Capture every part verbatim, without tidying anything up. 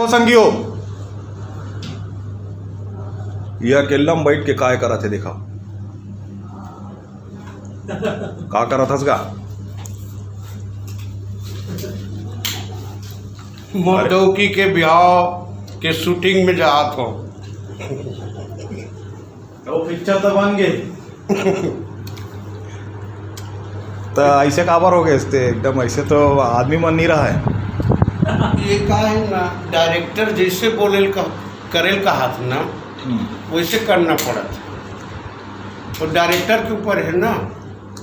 संगियो, ये अकेल्ला म बइठ के काय करत हे, देखा। का करत हस गा? मोर डौकी के बिहाव के shooting में जात हो। वो picture तो बन गे। त अइसे काबर हो गे ते? एकदम अइसे तो आदमी मन नहीं रहा है। ये का है ना, director जैसे बोले का, करेल का हाथ ना, हम्म। वैसे करना पड़त। तो director के ऊपर है ना,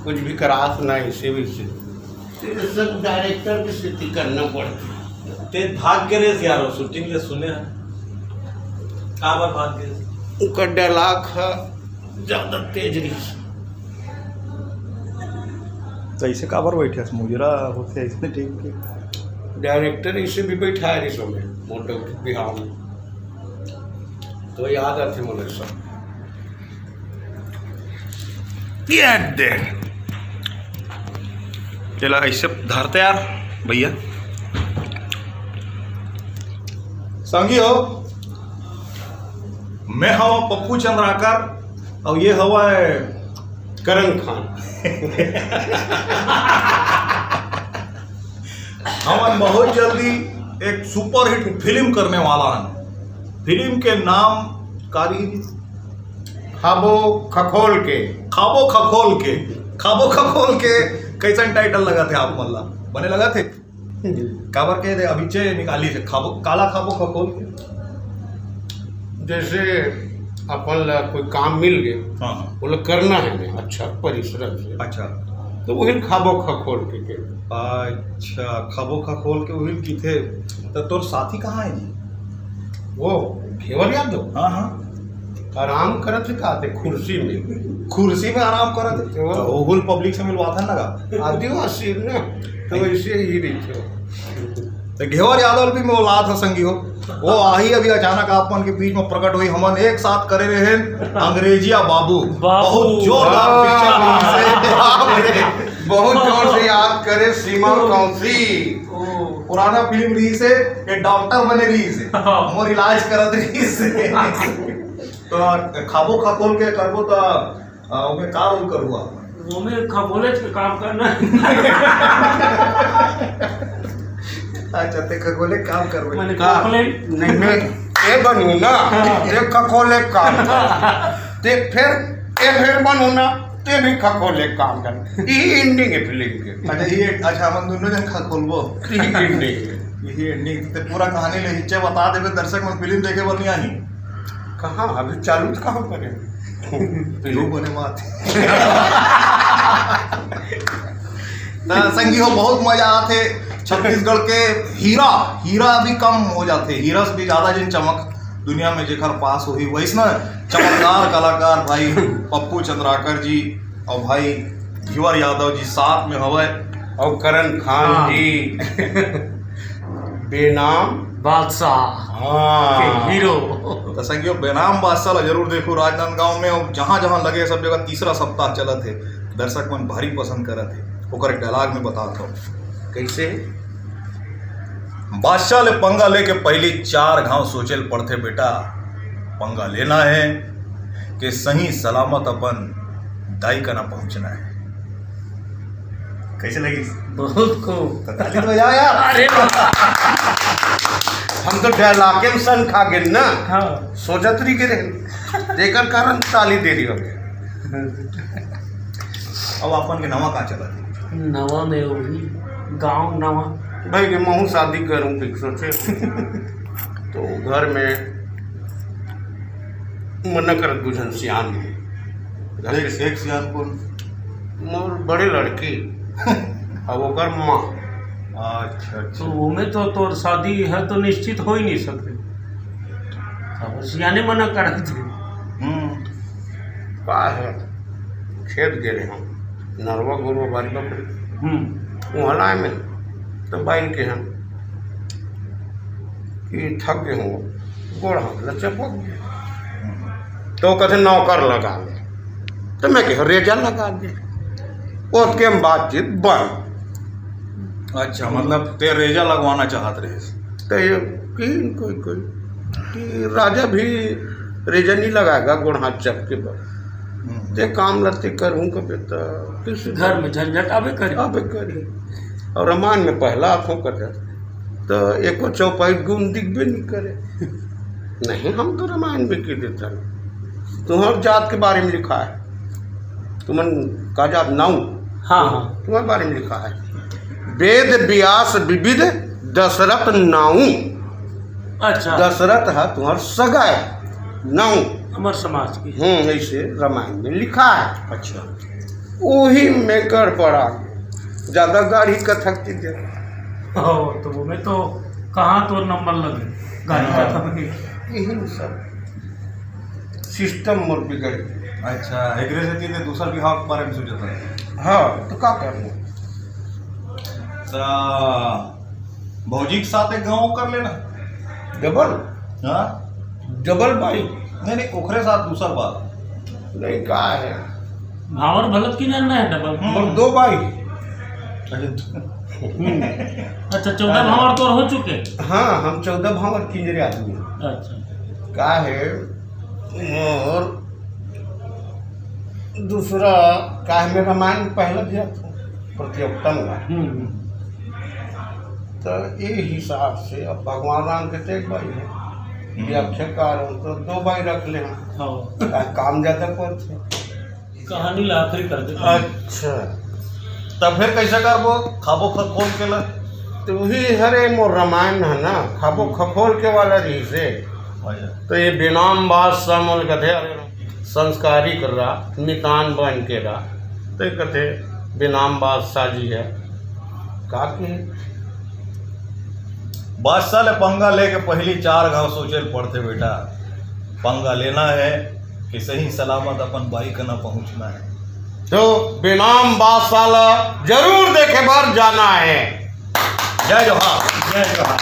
कुछ भी करात ना, ऐसे वैसे। तो ये सब director के सेती करना पड़त। ते भाग गे रहिस यार, वो shooting ले सुने हैं। काबर भाग गे रहिस? ओकर dialogue ह ज्यादा तेज रहिस। तो ऐसे काबर बैठे हस? मुजरा होथे ऐसे टीम के। Director इसे भी बैठा है रिसो में, मोटो बिहाव में। तो याद आथे मोला सब। ये दे। चला, ऐसे धरते यार, भैया। संगी हो, मैं हूं पप्पू चंद्राकर, अउ ये हवय करण खान। हमन बहुत जल्दी एक superhit फिल्म करने वाला हन। फिल्म के नाम का रही? खाबो खखोल के। खाबो खखोल के। खाबो खखोल के। कैसन title लगत हे आप मन ला? बने लगत हे? काबर के दे, अभी चे निकाली से खाबो, काला खाबो खखोल के। जैसे अपन ला कोई काम मिल गए, हाँ, हाँ। वो ला करना है नहीं, अच्छा परिश्रम से। अच्छा। तो वही खाबो खखोल के, के। अच्छा, खाबो खखोल के वही किथे। तो तोर साथी कहाँ है जी? वो घेवर यादव। हाँ, हाँ। आराम करत हे का ते कुर्सी में। कुर्सी में आराम करत हे। वो तो हुल public से मिलवाथन लगा। आदिवासी ना, तो ऐसे ही रहिथे। तो घेवर यादव भी मिलवात ह संगी हो। वो आही अभी अचानक आप मन के बीच में प्रकट हुई। हमन एक साथ करे रहे अंग्रेजिया बाबू। बाबू। बहुत जोरदार हाँ। Picture रहिस हे। बाप रे। बहुत जोर से याद करे सीमा ओ। कौंसी। ओ। पुराना फिल्म रहिस हे, ये डॉक्टर बने रहिस हे। हाँ। मोर इलाज करत रहिस हे। तो खाबो खखोल के करबो तो, आ, ओमे का role करबो आप? ओमे खखोलेच के काम करना। अच्छा, ते खखोले काम करबे। माने का? खखोले। नहीं, मैं ये बनू ना, हाँ। ते खखोले काम कर। ते फिर, ये फिर बनू ना, ते भी खखोले काम कर। यही ending है फिल्म के। अच्छा, ये, अच्छा, हमन दोनों जन खखोलबो। यही ending है। यही ending। ते पूरा कहानी ले हिच्चे बता देबे, दर्शक मन फिल्म देखे बर नहीं आही। कहाँ? अभी चालू तो कहाँ करे? लोग बने बात। त संगी हो, बहुत मजा आथे। छत्तीसगढ़ के हीरा, हीरा भी कम हो जाथे, हीरा से भी ज्यादा जिन चमक दुनिया में जेकर पास होही, वैसना चमकदार कलाकार भाई पप्पू चंद्राकर जी और भाई घेवर यादव जी साथ में हवय। और करण खान हाँ। जी। बेनाम बादशाह हाँ। के हीरो। त संगियो, बेनाम बादशाह ला जरूर देखो राजनांदगांव में, और जहाँ जहाँ लगे सब जगह तीसरा सप्ताह चलत हे, दर्शक मन भारी पसंद करत हे। ओकर एक dialogue में बतात हूँ। कैसे? बादशाह ले पंगा लेके पहली चार घाव सोचे ल पड़थे बेटा, पंगा लेना है कि सही सलामत अपन दाई कना पहुंचना है। कैसे लगी? बहुत खूब। तो ताली तो बजाओ यार। अरे वाह। हम तो dialogue में सन खा गए ना। हाँ। सोचत रही के रहे। जेकर कारण ताली दे रही हो। अब अपन के नवा का चलत हे? नवा में वही गांव नवा। भाई के महू शादी करूं फिर सोचे। तो घर में मना करत बुझन सियान हे। घर एक, एक सियान कौन? मोर बड़े लड़की। अब ओकर माँ। अच्छा, अच्छा। तो ओमे तो तोर शादी है तो निश्चित हो ही नहीं सके। अब सियाने मना करत हे। हम्म। का है? खेत गे रहे हम, नरवा गोरवा बारी बकरी। हम्म। वहाँ लाए में, तो बाइन के हम कि थक गए हो, गोड़ हाथ ल चपक गए। तो कहते नौकर लगा ले, तो मैं कह रेजा लगा दे। ओतके हम बातचीत बंद। अच्छा, मतलब ते रेजा लगवाना चाहत रहे? तो ये कहीं कोई कोई कि राजा भी रेजा नहीं लगाएगा गोड़ हाथ चप के बल। हम्म। ते काम लते करूँ कबे तो किस घर में झंझट आबे करी। आबे करी। और रामायण में पहला आँखों कर जाता तो एको चौपाई गुण दिखबे नहीं करे। नहीं, हम तो रामायण में कह देता तुम्हार जात के बारे में लिखा है। तुमन का जात नाऊ? हाँ, हाँ। तुम्हारे बारे में लिखा है, वेद व्यास विविध दशरथ नाऊ। अच्छा। दशरथ है तुम्हार सगा है, नाऊ। हमार समाज की। हम्म, ऐसे रामायण में लिखा है। अच्छा। वही में गड़बड़ा गया। ज्यादा गाढ़ी कथक की दे। ओ, तो वो में तो कहाँ तो नंबर लगे गाढ़ी हाँ। कथक में। यही सब सिस्टम मोर बिगड़ गया। अच्छा, एकरे सेती ते दूसर बिहाव के बारे में सोचत है। हाँ, तो का करना? त भौजी के साथ एक गाँव कर लेना। डबल? हाँ? डबल बाई? नहीं, नहीं, ओकरे साथ दूसर बात। नहीं, का है? भांवर भलत की ना, ना है डबल। हम्म। और दो बाई। अच्छा, हम्म। अच्छा, चौदह हाँ। भांवर तोर हो चुके? हाँ, हम चौदह भांवर किंजरे आदमी हैं। अच्छा। का है, और दूसरा का है, मैं रामायण पहले दिया था, प्रतियोगिता में। हम्म। तो ये हिसाब से अब भगवान राम के तो एक बाई है, हम्म। व्याख्याकार हो तो दो बाई रख ले हम। हाँ। का काम ज्यादा करते। कहानी ला आखिरी कर दे। अच्छा, तब फिर कैसे करबो? खाबो खखोल के ला। तो वही हरे मोर रामायण है ना, खाबो खखोल के वाला रही से। अच्छा। तो ये बेनाम बादशाह मन कथे, अरे संस्कारी कर रहा, मितान बन के रहा, तो ये कथे बेनाम बादशाह जी है। का के? बादशाह ले पंगा लेके पहली चार घाव सोचे ल पड़थे बेटा। पंगा लेना है कि सही सलामत अपन बाई कना पहुंचना है। तो बेनाम बादशाह ला जरूर देखे बर जाना है। जय जोहार। जय जोहार।